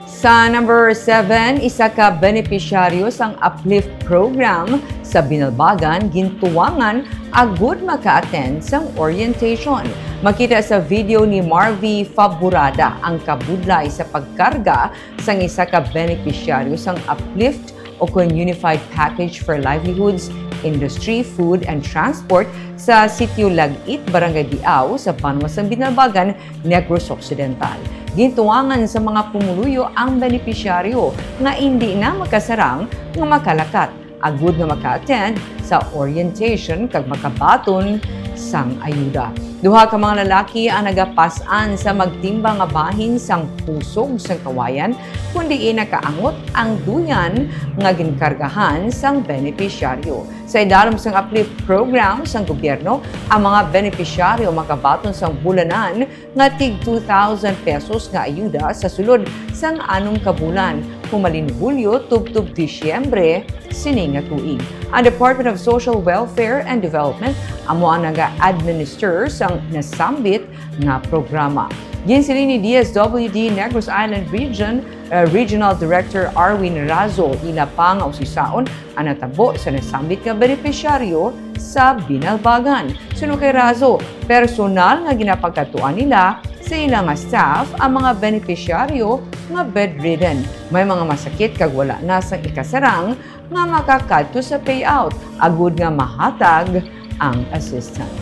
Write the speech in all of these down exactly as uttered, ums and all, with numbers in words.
Sa number seven, isa ka benepisyaryo sang Uplift Program sa Binalbagan gintuwangan agud maka-attend sang orientation. Makita sa video ni Marvy Faburada ang kabudlay sa pagkarga sang isa ka benepisyaryo sang Uplift o kon Unified Package for Livelihoods, Industry, Food, and Transport sa Sitio Lag-it, Barangay Diao, sa banwa sang Binalbagan, Negros Occidental. Gintuwangan sa mga pumuluyo ang benepisyaryo nga indi na makasarang nga makalakat, agud nga maka-attend sa orientation kag makabaton sang ayuda. Duha ka mga lalaki ang nagapas-an sa magtimbang nga bahin sang pusog sang kawayan, kun diin nakaangot ang duyan nga ginkargahan sang benepisyaryo. Sa idalom sang Uplift Program sang gobyerno, ang mga benepisyaryo makabaton sang bulanan nga tig two thousand pesos nga ayuda sa sulod sang anom ka bulan, humalin Hulyo tubtob Disyembre sini nga tuig. Ang Department of Social Welfare and Development amo ang naga-administer sang nasambit nga programa. Ginsiling ni D S W D Negros Island Region, uh, Regional Director Arwin Razo, ila pa nga usisaon ang natabo sa nasambit nga benepisyaryo sa Binalbagan. Suno kay Razo, personal nga ginapagkadtuan nila sa ila nga staff ang mga benepisyaryo nga bedridden, may mga masakit kag wala na sang ikasarang nga makakadto sa payout agud nga mahatag ang assistance.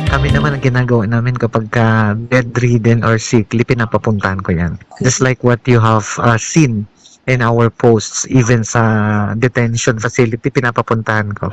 Kami naman, ang ginagawa namin kapag ka bedridden or sickly, pinapapuntahan ko yan. Just like what you have uh, seen in our posts, even sa detention facility, pinapapuntahan ko.